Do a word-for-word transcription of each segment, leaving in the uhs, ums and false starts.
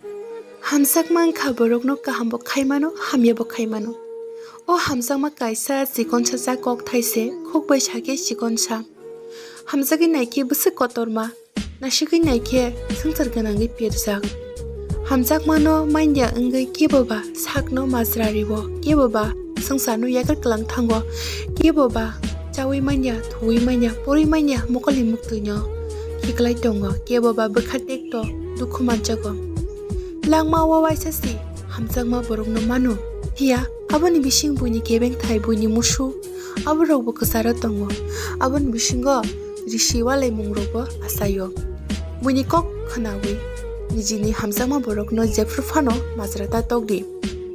Hamjakma wngkha borokno kahambo khai mano, hamyabo khai mano. O hamjakma kaisa chikonsa cha kok thaise, khuk bai sakhe chikonsa. Hamjagwi naikhe bwswk kotorma, nasigwi naikhe swngchar gwnangwi pirjak. Hamjakmano manya wngwi keboba sakno majra rio, keboba swngcharno yakarklang thango, keboba chawi manya, thuwi manya, porwi manya mokolni muktwino khiklai tongo, keboba bwkha tekto dukhu manjago. Langma o waisa si hamjakma borokno mano, phiya aboni bising buini kebengthai, buini musu, aborokbo kwcharo tongo. Aboni bisingo risi walaimungrokbo achaio. Buini kok khwnawi nijini hamjakma borokno jephru phano majra ta tokdi.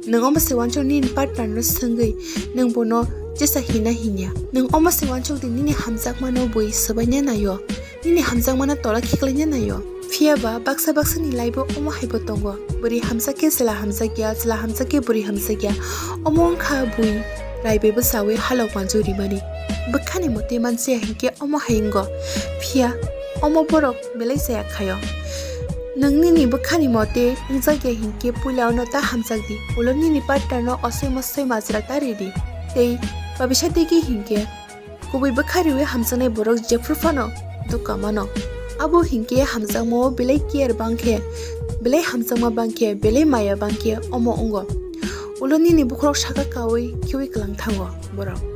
Nwng omo se uansuk nini partnerno swngwi nwng bono jesa hina hinya. Nwng omo se uansukdi nini hamjakmano bui swbaina naio, nini hamjakmano tola khiklaina naio. Phiyaba baksa baksani lifeo omo haibo tongo, bwrwi hamjakhe chwla hamjakya, chwla hamjakhe bwrwi hamjakya. Omo wngkha bui raibaibo chawi halok manjak rimani. Bwkhani motwi mansiya hinkhe omo hai wngo. Phiya omo borok belai chaya khaio. Nwng nini bwkhani mote wngjakya hinkhe puila ono ta hamjakdi, ulo nini partnerno osoi mosoi majra ta ridi. Tei babisa digi hinkhe kubui bwkha riwi hamjaknai borok jephru phano dukha mano. Abo hinkhe hamjakmao belai care bangkhe, belai hamjakma bangkhe, belai maya bangkhe omo wngo. Ulo nini bokhorok saka kaui khiui kwlang thango borok.